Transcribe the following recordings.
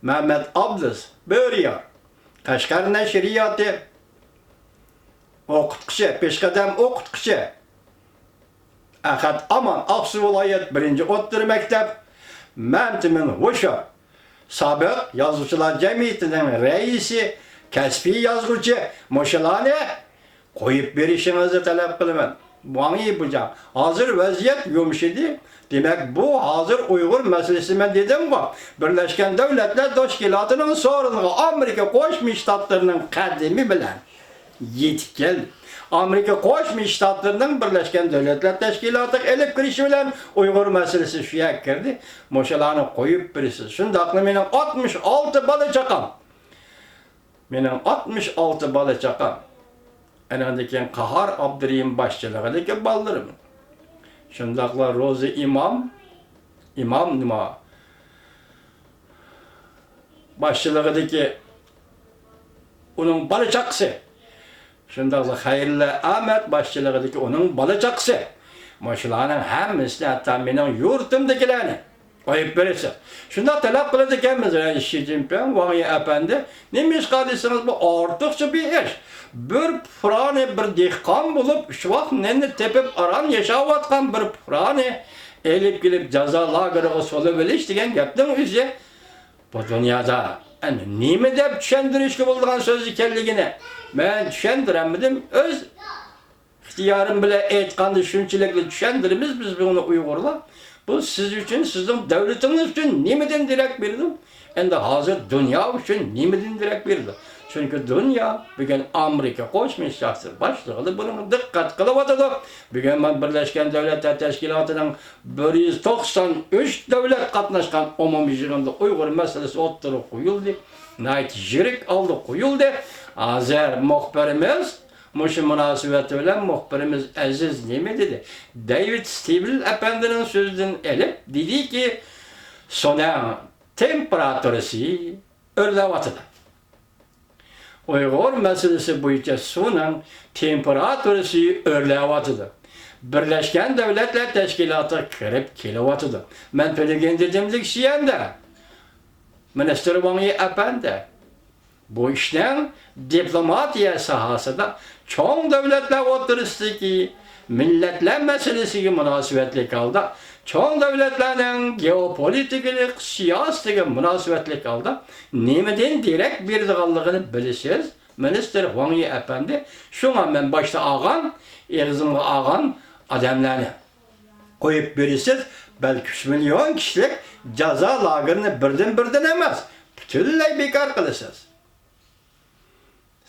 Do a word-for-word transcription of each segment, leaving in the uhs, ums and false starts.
مەمەت ئابلىز، بۆرىيار، قەشقەر نەشرىياتى ئوقۇتقۇچى، پېشقەدەم ئوقۇتقۇچى. ئەخەت ئامان، ئاقسۇ ۋىلايەت بىرىنچى ئوتتۇرا مەكتەپ. مەمتىمىن ھوشۇر، سابىق يازغۇچىلار جەمئىيىتىنىڭ رەئىسى، كەسپىي يازغۇچى. مۇشۇلارنى قويۇپ بېرىشىڭىزنى تەلەپ قىلىمەن. ۋاڭ يى بۇجاڭ، ھازىر ۋەزىيەت يۇمشىدى. دېمەك، بۇ ھازىر ئۇيغۇر مەسىلىسى، مەن دېدىمغۇ، بىرلەشكەن دۆلەتلەر تەشكىلاتىنىڭ سورۇنىغا ئامېرىكا قوشما شتاتلىرىنىڭ قەدىمى بىلەن يېتىپ كەلدى. ئامېرىكا قوشما شتاتلىرىنىڭ بىرلەشكەن دۆلەتلەر تەشكىلاتىغا ئېلىپ كىرىشى بىلەن ئۇيغۇر مەسىلىسى شۇ يەرگە كىردى. مۇشۇلارنى قويۇپ بېرىسىز. شۇنداقلا مېنىڭ ئاتمىش ئالتە بالا چاقام. مېنىڭ ئاتمىش ئالتە بالا چاقام. ئەنىڭدىن كېيىن قاھار ئابدۇرېھىم باشچىلىقىدىكى بالىلىرىم. شۇنداقلا روزى ئىمام، ئىمام نېمە؟ باشچىلىقىدىكى ئۇنىڭ بالا چاقىسى. شۇنداقلا خەيرىللا ئەمەت باشچىلىقىدىكى ئۇنىڭ بالا چاقىسى. مۇشۇلارنىڭ ھەممىسىنى، ھەتتا مېنىڭ يۇرتۇمدىكىلەرنى قويۇپ بېرىسىز. شۇنداق تەلەپ قىلىدىكەنمىز، رەئىس شى جىنپىڭ، ۋاڭ يى ئەپەندى. نېمىشقا دېسىڭىز، بۇ ئارتۇقچە بىر ئىش. بىر پۇقرانى، بىر دېھقان بولۇپ، شۇ ۋاقىت نەننى تېپىپ ئاران ياشاۋاتقان بىر پۇقرانى ئېلىپ كېلىپ جازا لاگېرىغا سولىۋېلىش دېگەن گەپنىڭ ئۆزى بۇ دۇنيادا ئەنە نېمە دەپ چۈشەندۈرۈشكە بولىدىغان سۆز ئىكەنلىكىنى مەن چۈشەندۈرەلمىدىم. ئۆز ئىختىيارىم بىلەن ئېيتقاندا شۇنچىلىكلا چۈشەندۈرىمىز بىز بۇنى ئۇيغۇرلار. بۇ سىز ئۈچۈن، سىزنىڭ دۆلىتىڭىز ئۈچۈن نېمىدىن دېرەك بېرىدۇ؟ ئەمدى ھازىر دۇنيا ئۈچۈن نېمىدىن دېرەك بېرىدۇ؟ چۈنكى دۇنيا بۈگۈن ئامېرىكا قوشما شتاتلىرى باشلىقىدا بۇنىڭغا دىققەت قىلىۋاتىدۇ. بۈگۈن مەن بىرلەشكەن دۆلەتلەر تەشكىلاتىنىڭ بىر يۈز توقسان ئۈچ دۆلەت قاتناشقان ئومۇمىي يىغىنىدا ئۇيغۇر مەسىلىسى ئوتتۇرىغا قويۇلدى. ناھايىتى يىرىك ھالدا قويۇلدى. ھازىر مۇخبىرىمىز مۇشۇ مۇناسىۋەت بىلەن مۇخبىرىمىز ئەزىز نېمە دېدى؟ دېۋىد ستىۋېن ئەپەندىنىڭ سۆزىدىن ئېلىپ دېدىكى، سۇنىڭ تېمپېراتۇرىسى ئۆرلەۋاتىدۇ. ئۇيغۇر مەسىلىسى بويىچە سۇنىڭ تېمپېراتۇرىسى ئۆرلەۋاتىدۇ. بىرلەشكەن دۆلەتلەر تەشكىلاتىغا كىرىپ كېلىۋاتىدۇ. مەن تۈنۈگۈن دېدىم، لىكشيەندە مىنىستىر ۋاڭ يى ئەپەندى، بۇ ئىشنىڭ دىپلوماتىيە ساھەسىدە چوڭ دۆلەتلەر ئوتتۇرىسىدىكى مىللەتلەر مەسىلىسىگە مۇناسىۋەتلىك ھالدا، چوڭ دۆلەتلەرنىڭ گېئوپولىتىكىلىق سىياسىتىگە مۇناسىۋەتلىك ھالدا نېمىدىن دېرەك بېرىدىغانلىقىنى بىلىسىز، مىنىستىر ۋاڭ يى ئەپەندى. شۇڭا مەن باشتا ئالغان، ئېغىزىمغا ئالغان ئادەملەرنى قويۇپ بېرىسىز، بەلكى ئۈچ مىليون كىشىلىك جازا لاگېرىنى بىردىن-بىردىن ئەمەس، پۈتۈنلەي بىكار قىلىسىز.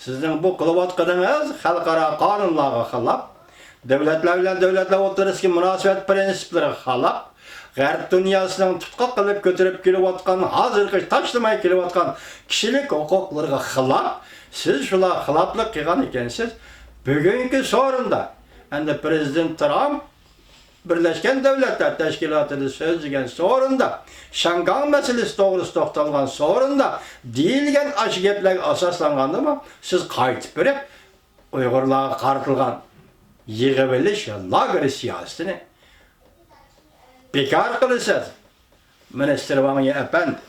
سىزنىڭ بۇ قىلىۋاتقىنىڭىز خەلقئارا قانۇنلارغا خىلاپ، دۆلەتلەر بىلەن دۆلەتلەر ئوتتۇرىسىدىكى مۇناسىۋەت پىرىنسىپلىرىغا خىلاپ، غەرب دۇنياسىنىڭ تۇتقاق قىلىپ كۆتۈرۈپ كېلىۋاتقان، ھازىرغىچە تاشلىماي كېلىۋاتقان كىشىلىك ھوقۇقلىرىغا خىلاپ، سىز شۇلارغا خىلاپلىق قىلغان ئىكەنسىز. بۈگۈنكى سورۇندا ئەمدى پىرېزىدېنت ترامپ بىرلەشكەن دۆلەتلەر تەشكىلاتىدا سۆزلىگەن سورۇندا، شياڭگاڭ مەسىلىسى توغرىسىدا توختالغان سورۇندا دېيىلگەن ئاشۇ گەپلەرگە ئاساسلانغاندىمۇ، سىز قايتىپ بېرىپ ئۇيغۇرلارغا قارىتىلغان يىغىۋېلىش لاگېرى سىياسىتىنى بىكار قىلىسىز. مىنىستىر ۋاڭ يى ئەپەندى،